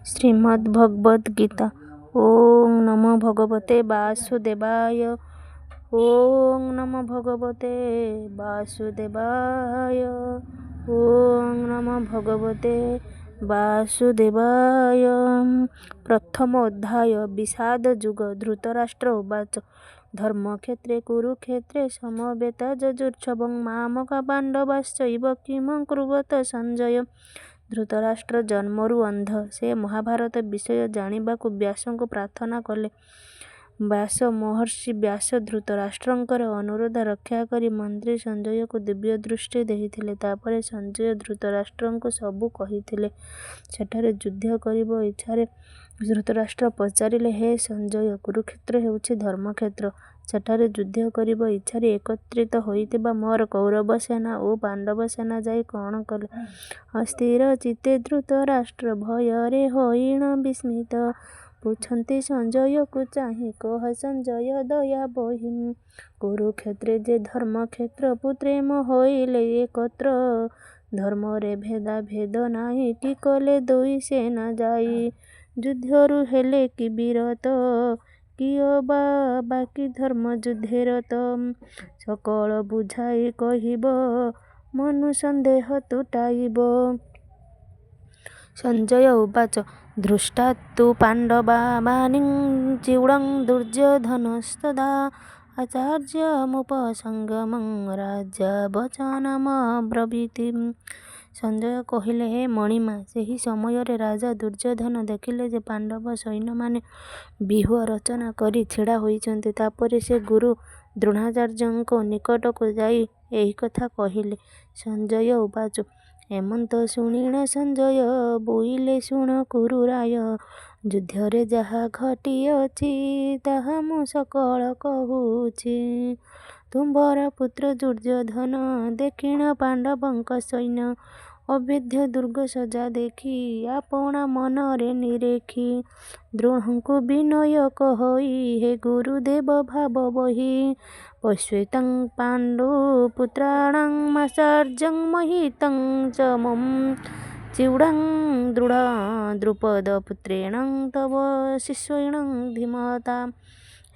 ଶ୍ରୀମଦ୍ଭଗବଦ୍ ଗୀତା। ଓଁ ନମୋ ଭଗବତେ ବାସୁଦେବାୟ। ଓଁ ନମୋ ଭଗବତେ ବାସୁଦେବାୟ। ଓଁ ନମୋ ଭଗବତେ ବାସୁଦେବାୟ। ପ୍ରଥମ ଅଧ୍ୟାୟ ବିଷାଦ ଯୋଗ। ଧୃତରାଷ୍ଟ୍ର ଉବାଚ ଧର୍ମକ୍ଷେତ୍ରେ କୁରୁକ୍ଷେତ୍ରେ ସମବେତା ଯୁଯୁତ୍ସବଃ ମାମକା ପାଣ୍ଡବାଶ୍ଚୈବ କିମ କୁର୍ବତ ସଞ୍ଜୟ। ଧୃତରାଷ୍ଟ୍ର ଜନ୍ମରୁ ଅନ୍ଧ। ସେ ମହାଭାରତ ବିଷୟ ଜାଣିବାକୁ ବ୍ୟାସଙ୍କୁ ପ୍ରାର୍ଥନା କଲେ। ମହର୍ଷି ବ୍ୟାସ ଧୃତରାଷ୍ଟ୍ରଙ୍କର ଅନୁରୋଧ ରକ୍ଷାକରି ମନ୍ତ୍ରୀ ସଞ୍ଜୟଙ୍କୁ ଦିବ୍ୟଦୃଷ୍ଟି ଦେଇଥିଲେ। ତା'ପରେ ସଞ୍ଜୟ ଧୃତରାଷ୍ଟ୍ରଙ୍କୁ ସବୁ କହିଥିଲେ। ସେଠାରେ ଯୁଦ୍ଧ କରିବା ଇଚ୍ଛାରେ ଧୃତରାଷ୍ଟ୍ର ପଚାରିଲେ, ହେ ସଞ୍ଜୟ! କୁରୁକ୍ଷେତ୍ର ହେଉଛି ଧର୍ମକ୍ଷେତ୍ର। ସେଠାରେ ଯୁଦ୍ଧ କରିବା ଇଚ୍ଛାରେ ଏକତ୍ରିତ ହୋଇଥିବା ମୋର କୌରବ ସେନା ଓ ପାଣ୍ଡବ ସେନା ଯାଇ କ'ଣ କଲେ? ଅସ୍ଥିର ଚିତ୍ତେ ଧୃତରାଷ୍ଟ୍ର ଭୟରେ ହୋଇଣ ବିସ୍ମିତ। ପୁଛନ୍ତି ସଞ୍ଜୟକୁ ଚାହିଁ କହ ସଞ୍ଜୟ ଦୟାବହି। କୁରୁକ୍ଷେତ୍ରେ ଯେ ଧର୍ମକ୍ଷେତ୍ର ପୁତ୍ରେ ମୋ ହୋଇଲେ ଏକତ୍ର। ଧର୍ମରେ ଭେଦାଭେଦ ନାହିଁ କି କଲେ ଦୁଇ ସେନା ଯାଇ। ଯୁଦ୍ଧରୁ ହେଲେ କି ବିରତ କି ଅବା ବାକି ଧର୍ମଯୁଦ୍ଧେ ରତ। ସକଳ ବୁଝାଇ କହିବ ମନୁ ସନ୍ଦେହ ତୁଟାଇବ। ସଞ୍ଜୟ ଉବାଚ ଦୃଷ୍ଟ୍ୱା ତୁ ପାଣ୍ଡବାନାଂ ବ୍ୟୁହଂ ଦୁର୍ଯ୍ୟୋଧନସ୍ତଦା। ଆଚାର୍ଯ୍ୟମୁପସଙ୍ଗମ୍ୟ ରାଜା ବଚନମବ୍ରବୀତ୍। ସଞ୍ଜୟ କହିଲେ, ହେ ମଣିମା! ସେହି ସମୟରେ ରାଜା ଦୁର୍ଯ୍ୟୋଧନ ଦେଖିଲେ ଯେ ପାଣ୍ଡବ ସୈନ୍ୟମାନେ ବ୍ୟୂହ ରଚନା କରି ଛିଡ଼ା ହୋଇଛନ୍ତି। ତା'ପରେ ସେ ଗୁରୁ ଦ୍ରୋଣାଚାର୍ଯ୍ୟଙ୍କ ନିକଟକୁ ଯାଇ ଏହି କଥା କହିଲେ। ସଞ୍ଜୟ ଉବାଚ ଏମନ୍ତ ଶୁଣିଣ ସଞ୍ଜୟ ବୋଇଲେ ଶୁଣ କୁରୁରାୟ। ଯୁଦ୍ଧରେ ଯାହା ଘଟିଅଛି ତାହା ମୁଁ ସକଳ କହୁଛି। ତୁମ୍ଭର ପୁତ୍ର ଦୁର୍ଯ୍ୟୋଧନ ଦେଖିଣ ପାଣ୍ଡବଙ୍କ ସୈନ୍ୟ। ଅଭେଦ୍ୟ ଦୁର୍ଗ ସଜା ଦେଖି ଆପଣା ମନରେ ନିରେଖି। ଦ୍ରୋଣଙ୍କୁ ବିନୟ କହଇ ହେ ଗୁରୁଦେବ ଭାବ ବହି। ପଶ୍ୟେତଂ ପାଣ୍ଡୁପୁତ୍ରାଣାମାଚାର୍ଯ୍ୟଂ ମହିତଂ ଚମୂଂ ଚିଡ଼ଂ ଦ୍ରୁପଦପୁତ୍ରେଣ ତବ ଶିଷ୍ୟେଣ ଧୀମତା।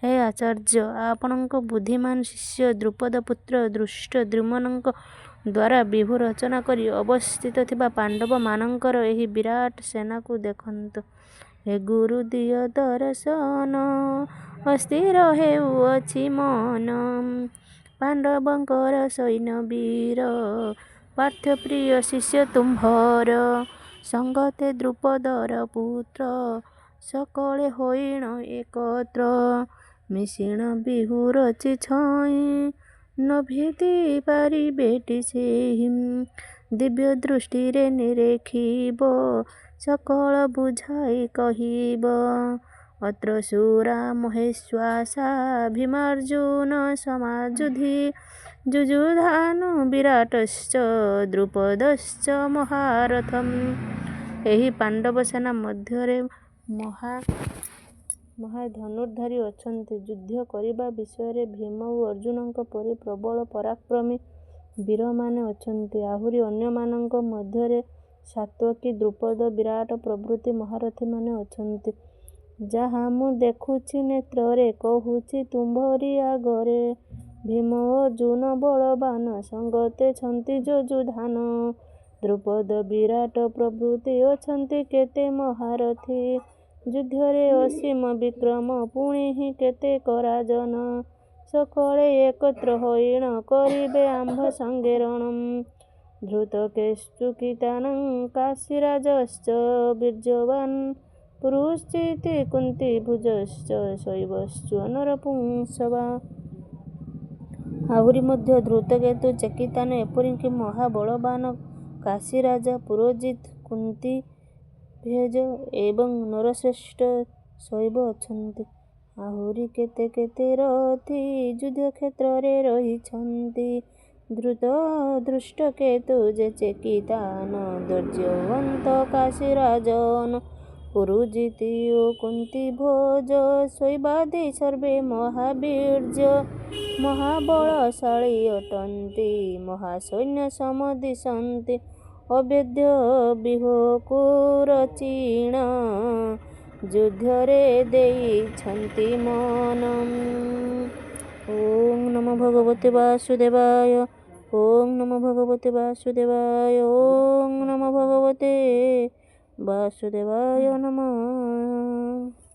ହେ ଆଚାର୍ଯ୍ୟ! ଆପଣଙ୍କ ବୁଦ୍ଧିମାନ ଶିଷ୍ୟ ଦ୍ରୁପଦପୁତ୍ର ଧୃଷ୍ଟଦ୍ୟୁମ୍ନଙ୍କ ଦ୍ୱାରା ବ୍ୟୂହ ରଚନା କରି ଅବସ୍ଥିତ ଥିବା ପାଣ୍ଡବମାନଙ୍କର ଏହି ବିରାଟ ସେନାକୁ ଦେଖନ୍ତୁ। ହେ ଗୁରୁ ଦିଅ ଦରଶନ ଅସ୍ଥିର ହେଉଅଛି ମନ। ପାଣ୍ଡବଙ୍କର ସୈନ୍ୟ ବୀର ପାର୍ଥ ପ୍ରିୟ ଶିଷ୍ୟ ତୁମ୍ଭର। ସଙ୍ଗତେ ଦ୍ରୁପଦର ପୁତ୍ର ସକଳେ ହୋଇଣ ଏକତ୍ର। ମିଶିଣ ବ୍ୟୂହ ରଚିଛଇଁ ନ ଭେଦି ପାରିବେଟି ସେହି। ଦିବ୍ୟ ଦୃଷ୍ଟିରେ ନିରେଖିବ ସକଳ ବୁଝାଇ କହିବ। ଅତ୍ର ଶୂରା ମହେଶ୍ୱାସା ଭୀମାର୍ଜୁନ ସମା ଯୁଧି। ଯୁଯୁଧାନୁ ବିରାଟଶ୍ଚ ଦ୍ରୁପଦଶ୍ଚ ମହାରଥଃ। ଏହି ପାଣ୍ଡବ ସେନା ମଧ୍ୟରେ ମହା ମହା ଧନୁର୍ଦ୍ଧରୀ ଅଛନ୍ତି। ଯୁଦ୍ଧ କରିବା ବିଷୟରେ ଭୀମ ଓ ଅର୍ଜୁନଙ୍କ ପରି ପ୍ରବଳ ପରାକ୍ରମୀ ବୀରମାନେ ଅଛନ୍ତି। ଆହୁରି ଅନ୍ୟମାନଙ୍କ ମଧ୍ୟରେ ସାତ୍ୟକି, ଦ୍ରୁପଦ, ବିରାଟ ପ୍ରଭୃତି ମହାରଥୀମାନେ ଅଛନ୍ତି। ଯାହା ମୁଁ ଦେଖୁଛି ନେତ୍ରରେ କହୁଛି ତୁମ୍ଭରି ଆଗରେ। ଭୀମ ଅର୍ଜୁନ ବଳବାନ ସଙ୍ଗତେ ଛନ୍ତି ଯୁଯୁଧାନ। ଦ୍ରୁପଦ ବିରାଟ ପ୍ରଭୃତି ଅଛନ୍ତି କେତେ ମହାରଥୀ। ଯୁଦ୍ଧରେ ଅସୀମ ବିକ୍ରମ ପୁଣିହି କେତେକ ରାଜନ। ସକଳେ ଏକତ୍ର ହୋଇଣ କରିବେ ଆମ୍ଭ ସଙ୍ଗେ ରଣ। ଧୃଷ୍ଟକେତୁଶ୍ଚେକିତାନଃ କାଶୀରାଜଶ୍ଚ ବୀର୍ଯ୍ୟବାନ୍। ପୁରୁଜିତ୍ କୁନ୍ତିଭୋଜଶ୍ଚ ଶୈବ୍ୟଶ୍ଚ ନରପୁଂଗବଃ। ଆହୁରି ମଧ୍ୟ ଧୃଷ୍ଟକେତୁ, ଚେକିତାନ, ଏପରିକି ମହାବଳବାନ କାଶୀରାଜ ପୁରୁଜିତ୍, କୁନ୍ତିଭୋଜ ଏବଂ ନରଶ୍ରେଷ୍ଠ ଶୈବ୍ୟ ଅଛନ୍ତି। ଆହୁରି କେତେ କେତେ ରଥୀ ଯୁଦ୍ଧକ୍ଷେତ୍ରରେ ରହିଛନ୍ତି। ଧୃଷ୍ଟକେତୁ ଯେ ଚେକିତାନ ବୀର୍ଯ୍ୟବନ୍ତ କାଶୀରାଜନ। ପୁରୁଜିତ୍ ଓ କୁନ୍ତିଭୋଜ ଶୈବ୍ୟାଦି ସର୍ବେ ମହାବୀର୍ଯ୍ୟ। ମହାବଳଶାଳୀ ଅଟନ୍ତି ମହାସୈନ୍ୟ ସମ ଦିଶନ୍ତି। ଅଭେଦ୍ୟ ବ୍ୟୂହକୁ ରଚିଣ ଯୁଦ୍ଧରେ ଦେଇଛନ୍ତି ମନ। ଓଁ ନମୋ ଭଗବତେ ବାସୁଦେବାୟ। ଓଁ ନମୋ ଭଗବତେ ବାସୁଦେବାୟ। ଓଁ ନମୋ ଭଗବତେ ବାସୁଦେବାୟ ନମଃ।